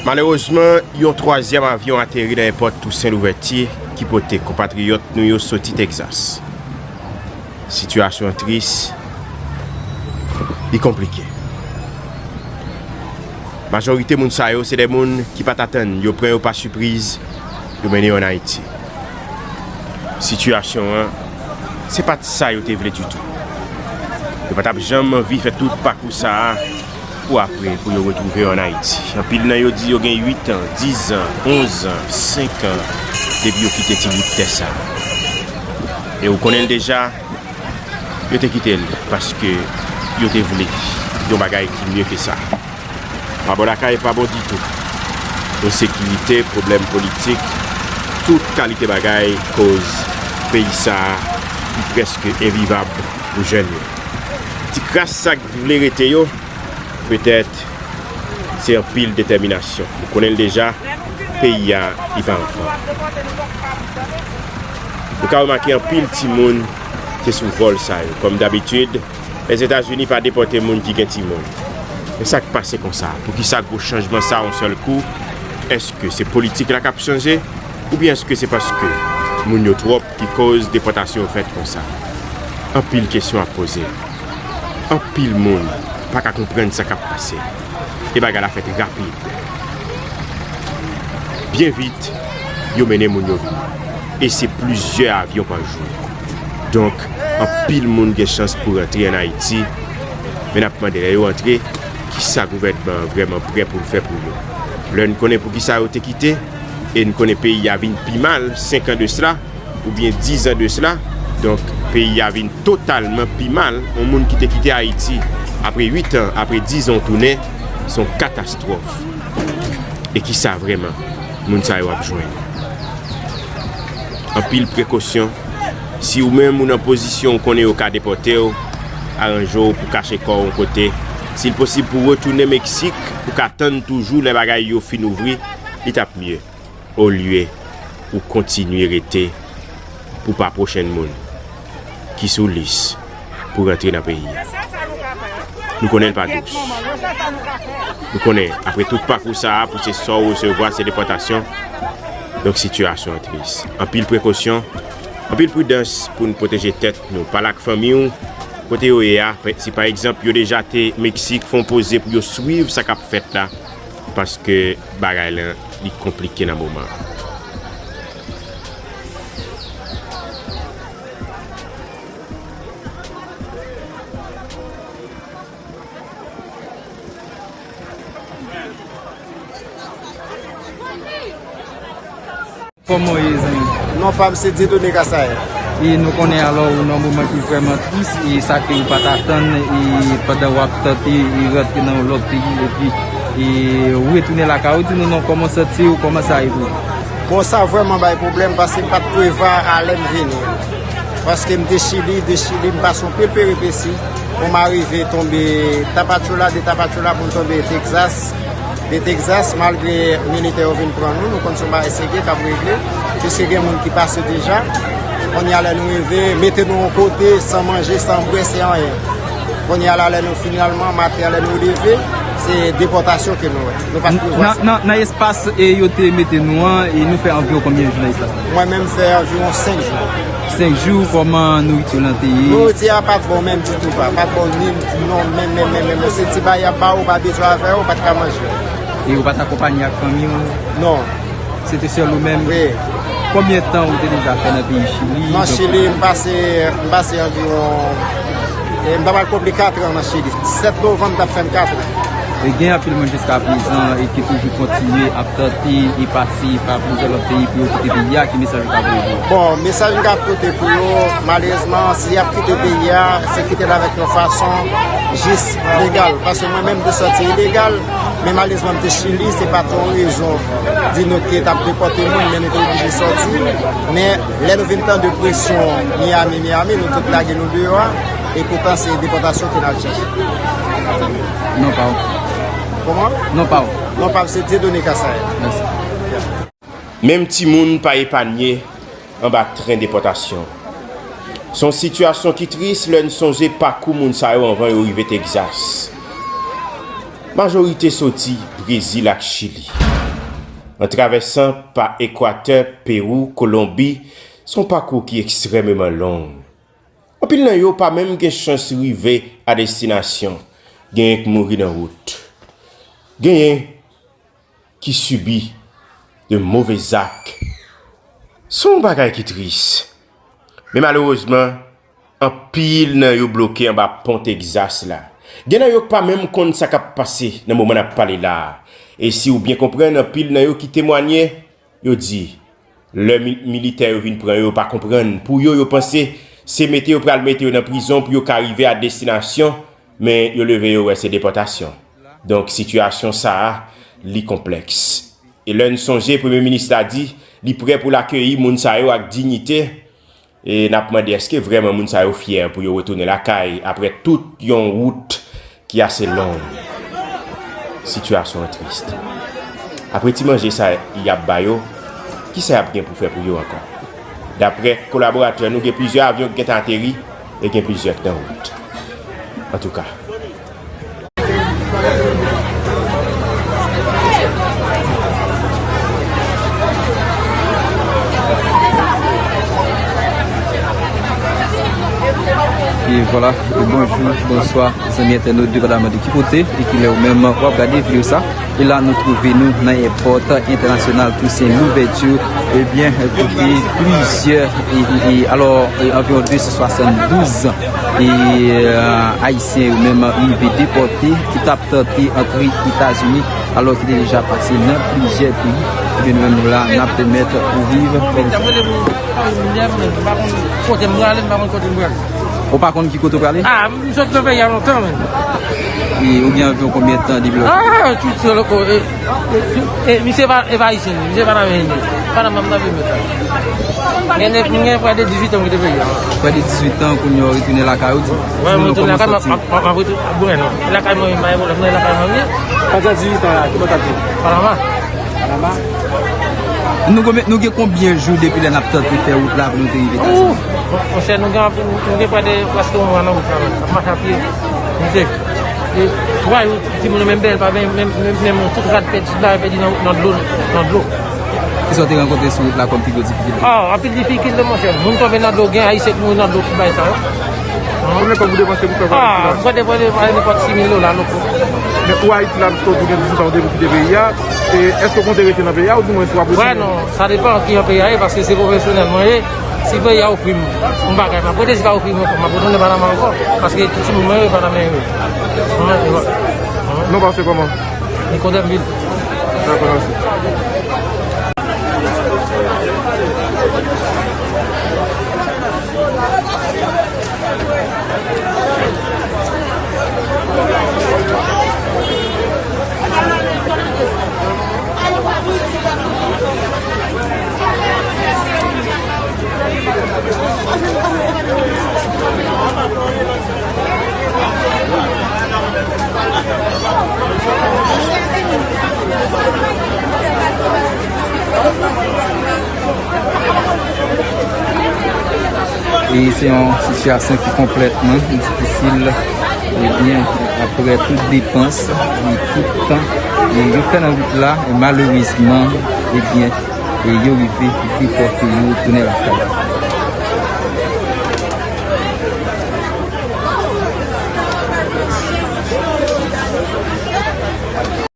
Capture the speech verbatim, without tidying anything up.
Malerezman, yon twazyèm avyon ateri nan èpòt Tousen Louvèti ki pote konpatriyòt nou yo soti Tegzas. Sitiyasyon an tris, li konplike. Majorite moun sa yo se de moun ki pa t atann, yo pran yo pa sipriz, yo mennen yo ann Ayiti. Sitiyasyon an, se pa t sa yo te vle ditou. Yo pa t ap janm anvi fè tout pakou sa a pou apre, pou yo retwouve yo ann Ayiti. Anpil nan yo di yo gen uit an, diz an, onz an, senk an, depi yo kite ti bout tè sa a. E ou konnen l deja, yo te kite l paske yo te vle yon bagay ki mye ke sa. Pa bò lakay pa bon ditou. Ensekirite, pwoblèm politik, tout kalite bagay koz peyi sa a li prèske envivab pou jèn yo. Ti kras sa k vle rete yo, petèt se anpil detèminasyon. Nou konnen l deja, peyi a li pa anfòm. Nou ka remake anpil timoun te sou vòl sa yo. Kòm dabitid, Lèzetazini pa depòte moun ki gen timoun. Men sa k pase konsa? Poukisa gwo chanjman sa yon sèl kou? Èske se politik la k ap chanje? Oubyen èske se paske moun yo twòp ki koz depòtasyon yo fèt konsa? Anpil kesyon ap poze. Anpil moun pa ka konprann sa k ap pase. E bagay la fèt rapid. Byen vit, yo mennen moun yo vini. E se plizyè avyon pa jou. Donk, anpil moun gen chans pou rantre ann Ayiti, men n ap mande lè yo rantre, kisa gouvènman an vrèman prè pou l fè pou yo? Lè n konnen poukisa yo te kite, e n konnen peyi a vin pi mal senk an de sla, oubyen diz an de sla, donk, peyi a vin totalman pi mal. Yon moun ki te kite Ayiti, apre uit an, apre diz an, w tounen, se yon katastwòf. E kisa vrèman moun sa yo ap jwenn? Anpil prekosyon. Si ou menm ou nan pozisyon ou konnen yo ka depòte w, aranje w pou kache kò w yon kote. Si l posib pou w retounen Meksik, pou ka tann toujou lè bagay yo fin ouvri, li t ap mye. Olye ou kontinye rete pou pa pwochenn moun ki sou lis pou rantre nan peyi a. Nou konnen l pa dous. Nou konnen, apre tout pakou sa a, pou se sa w resevwa, se depòtasyon. Donk, sitiyasyon an tris. Anpil prekosyon, anpil pridans pou n pwoteje tèt nou. Pale ak fanmi w, kote yo ye a. Si pa egzanp, yo deja te Meksik, fè yon poze pou yo swiv sa k ap fèt la. Paske bagay lan, li konplike nan moman an. Kòman w ye, zanmi? Non pa m se Dieudonné Kasaye. E nou konnen alò ou nan moman ki vrèman tris, e sa ke ou pa t atann, e pandan w ap tante e rantre nan yon lòt peyi, epi e ou retounen lakay ou, di nou non, kòman w santi w, kòman sa ye pou ou? Bon, sa vrèman bay pwoblèm, paske m pa t prevwa a lè m vini. Paske m te Chili, de Chili m pase yon pil peripesi pou m arive tonbe Tapachula, de Tapachula pou m tonbe Texas. De Texas, malgre militè yo vin pran nou, nou konn se yon bagay serye k ap regle, piske gen moun ki pase deja. Kounye a lè nou rive, mete nou yon kote, san manje, san bwè, san anyen. Kounye a la, lè nou finalman, maten an, lè nou leve, se depòtasyon ke nou wè. Nou pa t prevwa sa. Nan, nan, nan espas, e, yo te mete nou an, e nou fè anviwon konbyen jou nan espas la? Mwen menm, m fè anviwon senk jou. Senk jou, kòman nouriti w lan te ye? Nouriti a pa t bon menm ditou, pa, pa t bon ni non, menm, menm, menm, menm. Se ti bagay y ap ba ou, ou pa bezwen avè ou, ou pa t ka manje. E ou pa t akonpanye ak fanmi w? Non. Se te sèl ou menm? Wi. Konbyen tan ou te deja fè nan peyi Chili? Nan Chili, m pase, m pase anviwon, e, m ta pral konpli kat an nan Chili. Sèt novanm t ap fè m kat an. E gen anpil moun jiskaprezan e ki toujou kontinye ap tante e pase pa plizyè lòt peyi pou yo kite peyi a, ki mesaj ou ka voye pou yo? Bon, mesaj m ka pote pou yo, malerezman, si y ap kite peyi a, se kite l avèk yon fason jis, legal. Paske mwen menm, m te sòti ilegal, men malerezman, m te Chili, se pa t yon rezon di nou ke t ap depòte moun, men nou te oblije sòti. Men, lè nou vin tande presyon Miami, Miami, nou tout lage nou deyò a, e poutan se depòtasyon ke n al chèche. Non pa w. Kòman? Non pa w. Non pa m se Dieudonné Kasaye. Mèsi. Menm timoun pa epanye anba tren depòtasyon. Se yon sitiyasyon ki tris lè n sonje pakou moun sa yo anvan yo rive Tegzas. Majorite soti Brezil ak Chili. An travèsan pa Ekwatè, Pewou, Kolonbi, se yon pakou ki ekstrèmeman long. Anpil nan yo pa menm gen chans rive a destinasyon, genyen k mouri nan wout. Genyen ki sibi de move zak. Se yon bagay ki tris. Men malerezman, anpil nan yo bloke anba pon Tegzas la. Gen nan yo k pa menm konn sa k ap pase nan moman n ap pale la a. E si w byen konprann, anpil nan yo ki temwanye, yo di, lè mi- militè yo vin pran yo, yo pa konprann. Pou yo, yo panse se mete yo pral mete yo nan prizon pou yo ka rive a destinasyon, men yo leve yo wè se depòtasyon. Donk, sitiyasyon sa a, li konplèks. E lè n sonje, Premye Minis la di li prè pou l akeyi moun sa yo ak diyite, e n ap mande èske vrèman moun sa yo fyè pou yo retounen lakay apre tout yon wout ki ase long. Sitiyasyon an tris. Apre ti manje sa y ap ba yo, kisa y ap gen pou fè pou yo ankò? Daprè kolaboratè nou, gen plizyè avyon ki gentan ateri e gen plizyè k nan wout. Antouka. E vwala, bonjou, bonswa, zanmi entènot, depandaman de ki kote e ki lè ou menm w ap gade videyo sa. E la nou twouve nou nan èpòt entènasyonal Toussaint Louverture, ebyen, kote plizyè, e, e, e, alò, e, anviwon de san swasanndouz, e, e, Ayisyen yo menm rive depòte, ki t ap tante antre Etazini, alò ki te deja pase nan plizyè peyi. Ebyen, nou menm nou la, n ap pèmèt ou viv. Ou pa konn ki kote w prale? Ah, m sot nan peyi a lontan, men. E ou gen anviwon konbyen tan depi lòt? Ah, tout se loko. E, e, e, misye pa, e pa ayisyen, misye pa nan men. Pa nan men nan peyi mwen. Gen, m gen prè de dizuit an m kite peyi a. Prè de dizuit an, kounye a w retounen lakay ou, di? Wè, m retounen lakay, m ap, m ap, m ap retounen. Bon, non. Lakay mwen, m pa gen pwoblèm, non, lakay mwen, wi. Pandan dizuit an la, ki bò w t ap viv? Panama. Panama. Nou gen, nou gen konbyen jou depi lè n ap tante fè wout la pou nou te rive Etazini? Ou, mon, monchè, nou gen anpil, nou gen prè de prèske yon mwa nan wout la, menm. N ap mache a pye. Monchè. E, twa jou, timoun yo menm bèl, pa menm, menm, menm, menm, tout rad pèdi, tout bagay pèdi nan, nan dlo, nan dlo. Kisa w te rankontre sou wout la kòm pi gwo difikilte? Ah, anpil difikilte, monchè. Moun tonbe nan dlo, gen ayisyen ki mouri nan dlo, tout bagay sa yo. Konbyen kòb ou depanse pou fè vwayaj la? Ah, m konte pou ale nenpòt sis mil dola, loko. Men ou Ayiti la, piske w di w gen dizuit an, w depi kite peyi a. E èske w konte rete nan peyi a, oudimwens w ap retounen? Wè, non, sa depann ki jan peyi a ye, paske se pwofesyonèl mwen ye. Si peyi a ofri m yon bagay, m ap rete, si pa ofri m ankò, m ap retounen Panama ankò, paske tout timoun mwen yo e Panama yo ye. Mwen, mwen, mwen. Non pa w se kòman? Nikodèm Vil. Dakò, mèsi. E se yon sitiyasyon ki konplètman difisil, ebyen, apre tout depans, e tout tan, e yo fè nan wout la, e malerezman, ebyen, e yo rive depòte yo tounen lakay.